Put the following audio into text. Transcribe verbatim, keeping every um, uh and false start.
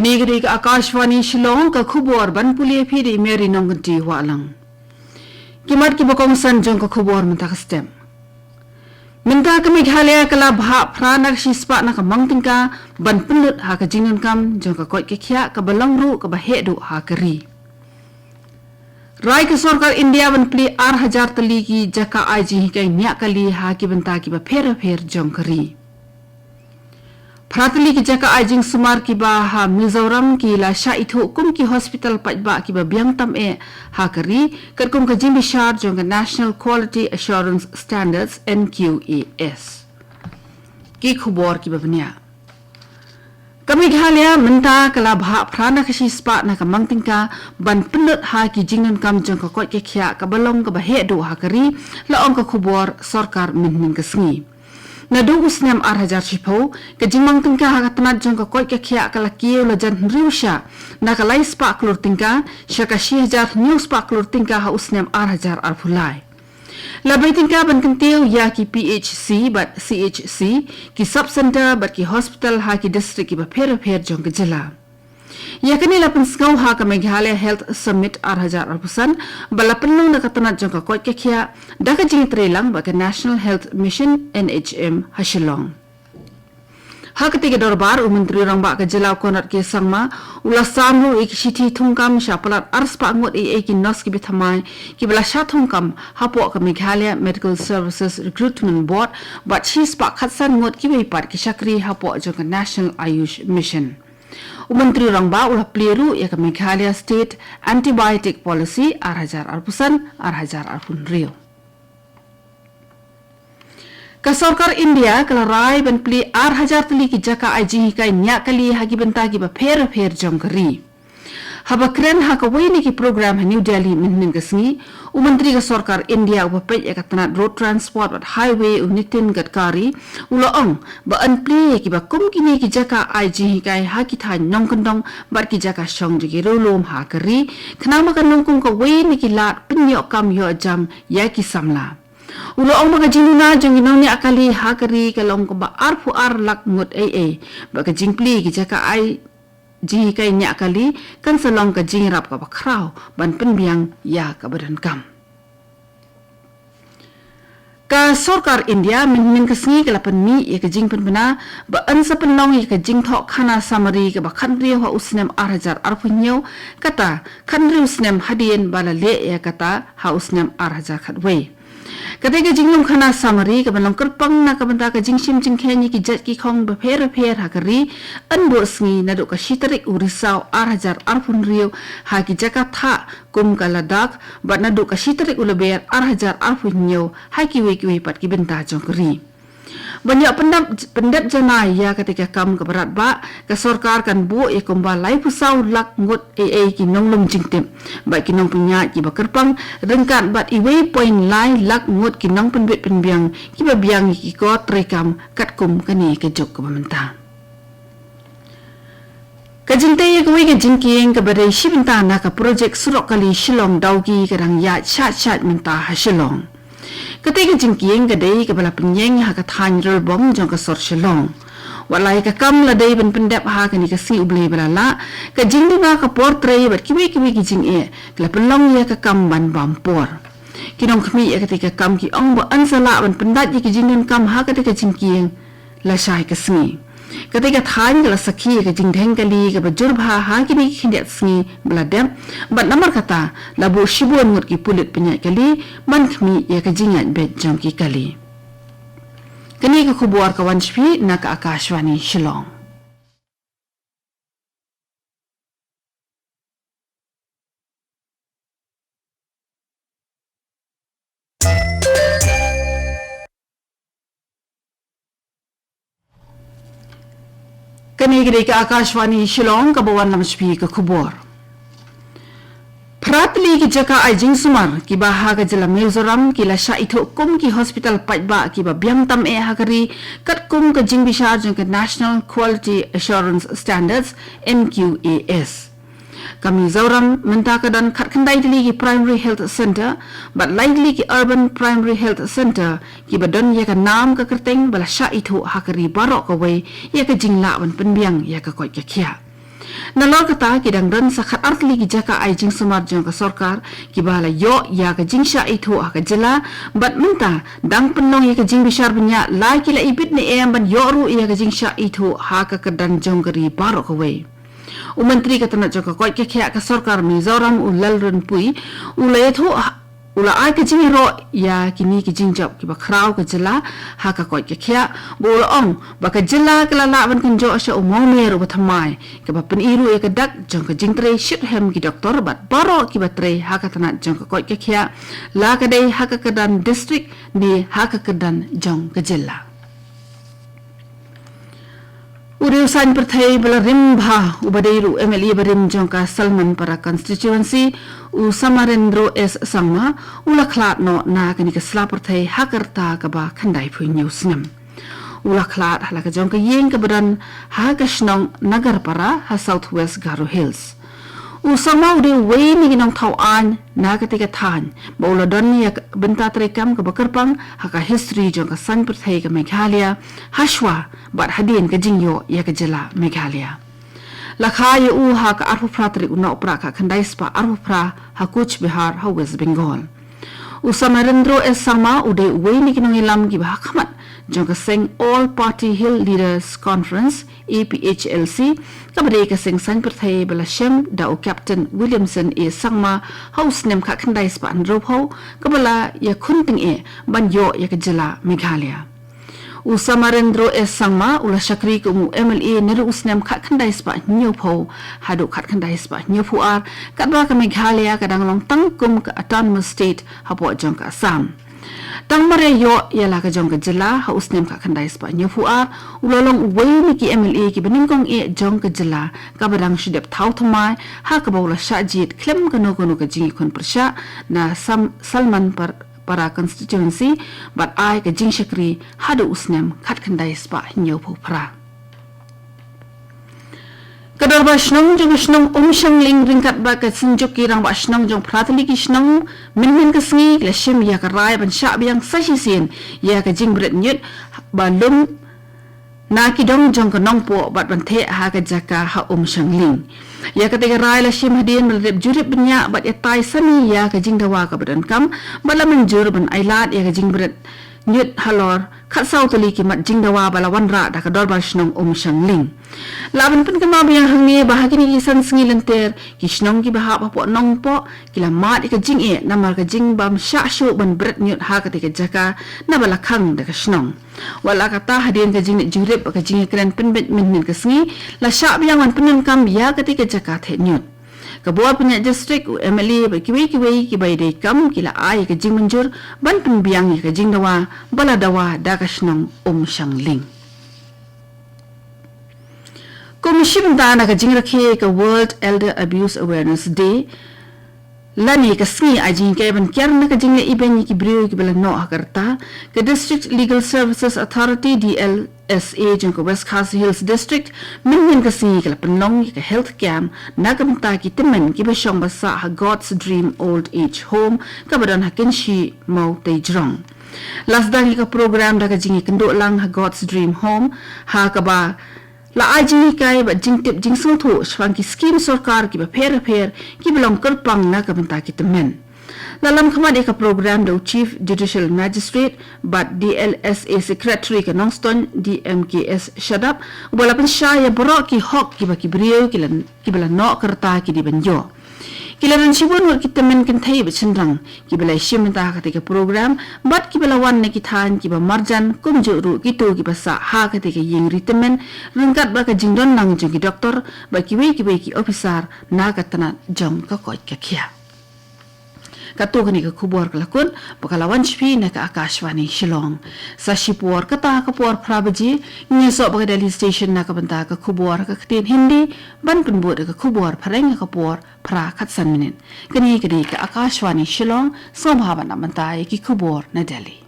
Kane ka dei ka Akashvani Shillong, ka khubor ban pule ïa phi da i Mary Nongkynti Wahlang. Ki mat kiba kongsan jong ka khubor mynta ka step. Mynta ka Meghalaya ka la bhah phra na ka shispah na ka mang tyngka ban pynlut ha ka jingdonkam jong ka koit ka khiah kaba long ruh kaba heh duh ha ka ri. Rai ka sorkar India ban plie ar hajar tylli ki jaka ai jinghikai ñiah kali ha ki bynta kiba pher bapher jong ka ri. Phra tylli ki jaka ai jingsumar kiba ha Mizoram ki la shah ithuh kum ki hospital paidbah kiba biang tam eh ha ka ri, katkum ka jingbishar jong ka National Quality Assurance Standards, N Q A S. Ki khubor kiba bniah. Ka Meghalaya mynta ka la bhah phra na ka shispah na ka mang tyngka ban pynlut ha ki jingdonkam jong ka koit ka khiah kaba long kaba heh duh ha ka ri, la ong ka khubor sorkar mynhynnin ka sngi. Naduh u snem ar hajar shiphew, ka jingmang tyngka ha ka tnat jong ka koit ka khiah ka la kiew la jan hynriew shah, na ka lai spah klur tyngka sha ka shi hajar hynñiew spah klur tyngka ha u snem ar hajar arphew lai. La bei tyngka ban kyntiew ïa ki P H C bad C H C, ki sub center bad ki hospital ha ki district kiba pher bapher jong ka jylla. Ïa kane la pynsngew ha ka Meghalaya Health Summit ar hajar arphew san, ba la pynlong na ka tnat jong ka koit ka khiah da ka jingïatreilang bad ka National Health Mission, N H M, ha Shillong. Ha katei ka dorbar, u Myntri Rangbah ka jylla, u Conrad K Sangma, u la sam ruh ïa ki shithi thungkam sha palat ar spah ngut eiei ki nurse kiba thymmai kiba la shah thungkam hapoh ka Meghalaya Medical Services Recruitment Board bad shi spah khatsan ngut kiwei pat ki shakri hapoh jong ka National Ayush Mission. U Myntri Rangbah u la plie ruh ïa ka Meghalaya State Antibiotic Policy ar hajar arphew san, ar hajar arphew hynriew. Ka sorkar India ka la rai ban plie ar hajar tylli ki jaka ai jinghikai ñiah kali ha ki bynta kiba pher bapher jong ka ri. Haba kren ha kawei na ki program ha New Delhi mynhynnin ka sngi, u Myntri ka sorkar India uba peit ïa ka tnat Road Transport bad Highway, u Nitin Gadkari, u la ong ba yn plie ïa kiba kum kine ki jaka ai jinghikai ha ki thaiñ nongkyndong bad ki jaka shong jong ki riewlum ha ka ri, khnang ba kan long kum kawei na ki lad pynïoh kam ïoh jam ïa ki samla. U la ong ba ka jingduna jong ki nongñiah kali ha ka ri ka long kumba arphew ar lak ngut eiei, ba ka jingplie ki jaka ai jinghikai ñiah kali kan sa long ka jingïarap kaba khraw ban pynbiang ïa kaba donkam. Ka sorkar India mynhynnin ka sngi ka la pynmih ïa ka jingpynbna ba yn sa pynlong ïa ka jingthoh khana samari kaba khathynriew ha u snem ar hajar arphew hynñiew, kata khathynriew snem hadien ba la leh ïa kata ha u snem ar hajar khatwei. Katei ka jinglong khana samari kaba long kyrpang na ka bynta ka jingshim jingkheiñ ïa ki jait ki khong bapher bapher ha ka ri, yn buh sngi naduh ka shi tarik u Risaw ar hajar arphew hynriew ha ki jaka thah kum ka Ladakh, bad naduh ka shi tarik u Lber ar hajar arphew hynñiew ha kiwei kiwei pat ki bynta jong ka ri. Ban ïoh pyndep, pyndep janai ïa katei ka kam kaba radbah, ka sorkar kan buh ïa kumba laiphew saw lak ngut eiei ki nonglum jingtip bad ki nongpynïaid kiba kyrpang, ryngkat bad iwei point lai lak ngut ki nongpynbit pynbiang kiba biang ïa ki kor treikam katkum kane ka juk kaba mynta. Ka jingtei ïa kawei ka jingkieng kaba dei shi bynta na ka projek surok kali Shillong Dawki ka dang ïaid shait shait mynta ha Shillong. Katei ka jingkieng ka dei kaba la pynïeng ha ka thaiñ Rylbong jong ka sor Shillong. Wat la ïa ka kam la dei ban pyndep ha kane ka sngi U Blei ba la lah, ka jingduna ka por trei bad kiwei kiwei ki jingeh ka la pynlong ïa ka kam ban bam por. Ki nongkhmih ïa katei ka kam ki ong ba yn sa lah ban pyndait ïa ki jingdonkam ha katei ka jingkieng lashai ka sngi. Katei ka thaiñ ka la sakhi ïa ka jingdheng kali kaba jur bha ha kine ki khyndiat sngi ba la dep, bad namar kata la buh shibun ngut ki pulit pynïaid kali ban khmih ïa ka jingïaid beit jong ki kali. Kane ka khubor ka wan sha phi na ka Akashvani Shillong. Kane ka dei ka Akashvani Shillong kaba wanlam sha phi ka khubor. Phra tylli ki jaka ai jingsumar kiba ha ka jylla Mizoram ki la shah ithuh kum ki hospital paidbah kiba biang tam eh ha ka ri, katkum ka jingbishar jong ka National Quality Assurance Standards, N Q A S. Ka Mizoram mynta ka don khatkhyndai tylli ki Primary Health Centre bad lai tylli ki Urban Primary Health Centre kiba don ïa ka nam ka kyrteng ba la shah ithuh ha ka ri baroh kawei ïa ka jinglah ban pynbiang ïa ka koit ka khiah. Nalor kata, ki dang don sa khat artylli ki jaka ai jingsumar jong ka sorkar kiba la ïoh ïa ka jingshah ithuh ha ka jylla, bad mynta dang pynlong ïa ka jingbishar bniah la ki la ibit ne em ban ïoh ruh ïa ka jingshah ithuh ha ka kyrdan jong ka ri baroh kawei. U Myntri ka tnat jong ka koit ka khiah ka sorkar Mizoram, u Lalrinpuii, u la ïathuh ha u la ai ka jingïaroh ïa kine ki jingjop kiba khraw ka jylla ha ka koit ka khiah, bad u la ong ba ka jylla ka la lah ban kynjoh sha u mawmer uba thymmai, kaba pyni ruh ïa ka dak jong ka jingtrei shitrhem ki doktor bad baroh kiba trei ha ka tnat jong ka koit ka khiah, la ka dei ha ka kyrdan district ne ha ka kyrdan jong ka jylla. U dei u saiñ pyrthei ba la rim bha uba dei ruh u M L A barim jong ka Salmanpara constituency, u Samarendro S Sangma, u la khlad noh na kane ka sla pyrthei ha ka rta kaba khyndai phew hynñiew snem. U la khlad ha la ka jong ka ïing kaba don ha ka shnong Nagarpara ha South West Garo Hills. U Sangma u dei uwei na ki nongthaw aiñ na katei ka thaiñ, bad u la don ïa ka bynta treikam kaba kyrpang ha ka history jong ka saiñ pyrthei ka Meghalaya, hashwa bad hadien ka jingïoh ïa ka jylla Meghalaya. La kha ïa u ha ka arphew phra tarik u Nohprah khatkhyndai spah arphew phra ha Cooch Behar ha West Bengal. U Samarendro S Sangma u dei uwei na ki nongïalam kiba ha khmat jong ka seng All Party Hill Leaders Conference, A P H L C, kaba dei ka seng saiñ pyrthei ba la shem da u Captain Williamson A Sangma ha u snem khatkhyndai spah hynriewphew, kaba la ïakhun tyngeh ban ïoh ïa ka jylla Meghalaya. U Samarendro S Sangma u la shakri kum u M L A naduh u snem khatkhyndai spah hynñiewphew haduh khatkhyndai spah hynñiewphew ar, katba ka Meghalaya ka dang long tang kum ka Autonomous State hapoh jong ka Assam. Tang mar ïa ïoh ïa la ka jong ka jylla ha u snem khatkhyndai spah hynñiewphew ar, u la long uwei na ki M L A kiba nyngkong eh jong ka jylla, kaba dang shu dep thaw thymmai, ha kaba u la shah jied khlem kano kano ka jingïakhun pyrshah na Sam-, Salmanpar-, para constituency, bad ai ka jingshakri haduh u snem khatkhyndai spah hynñiewphew phra. Ka Dorbar Shnong jong ka shnong Umshangling ryngkat bad ka Synjuk ki Rangbah Shnong jong phra tylli ki shnong mynhynnin ka sngi ki la shim ïa ka rai ban shah biang sa shisien ïa ka jingbret ñiut ba lum na ki dong jong ka Nongpoh bad ban theh ha ka jaka ha Umshangling. Ïa katei ka rai la shim hadien ba la dep jurip bniah bad ïatai sani ïa ka jingdawa kaba donkam, bad la mynjur ban ailad ïa ka jingbret ñiut halor khatsaw tylli ki mat jingdawa ba la wanrah da ka Dorbar Shnong Umshangling. Lah ban pynkynmaw biang hangne ba ha kine ki san sngi lynter ki shnong kiba hap hapoh Nongpoh ki la mad ïa ka jingeh namar ka jingbym shah shuh ban bret ñiut ha katei ka jaka naba la khang da ka shnong. Wat la katta, hadien ka jingleit jurip bad ka jingïakren pynbeit mynhynnin ka sngi, la shah biang ban pyndonkam ïa katei ka jaka theh ñiut. Ka bor pynïaid district, u M L A bad kiwei kiwei kiba ïadei kam ki la ai ïa ka jingmynjur ban pynbiang ïa ka jingdawa ba la dawa da ka shnong Umshangling. Kum shi bynta na ka jingrakhe ka World Elder Abuse Awareness Day, lane ka sngi ai jinghikai ban kiar na ka jingleh ibeiñ ïa ki briew kiba la noh ha ka rta, ka District Legal Services Authority, D L S A, jong ka West Khasi Hills District mynhynnin ka sngi ka la pynlong ïa ka health camp na ka bynta ki tymmen kiba shong ba sah ha God's Dream Old Age Home kaba don ha Kynshi Mawtei Jrong. La sdang ïa ka program da ka jingïakynduh lang ha God's Dream Home, ha kaba la ai jinghikai bad jingtip jingsngewthuh shaphang ki skim sorkar kiba pher bapher kiba long kyrpang na ka bynta ki tymmen. La lam khmat ïa ka program da u Chief Judicial Magistrate bad D L S A Secretary ka Nongstoiñ, D M K S Shadap, uba la pynshai ïa baroh ki hok kiba ki briew ki la, kiba la noh ka rta ki dei ban ïoh. Ki la don shibun ngut ki tymmen kynthei bad shynrang kiba la ïashim bynta ha katei ka program, bad kiba la wan na ki thaiñ kiba marjan, kumjuh ruh kito kiba sah ha katei ka ïing ri tymmen, ryngkat bad ka jingdon lang jong ki doktor bad kiwei kiwei ki ophisar na ka tnat jong ka koit ka khiah. Katto katne ka khubor ka la kut bad ka la wan sha phi na ka Akashvani Shillong. Sa shipor, kata ka por phra baje, ngin ïasoh bad ka Delhi Station na ka bynta ka khubor ha ka ktien Hindi, ban pynbud da ka khubor phareng ha ka por phra khatsan minit. Kane ka dei ka Akashvani Shillong, sngewbha ban ap mynta ïa ki khubor na Delhi.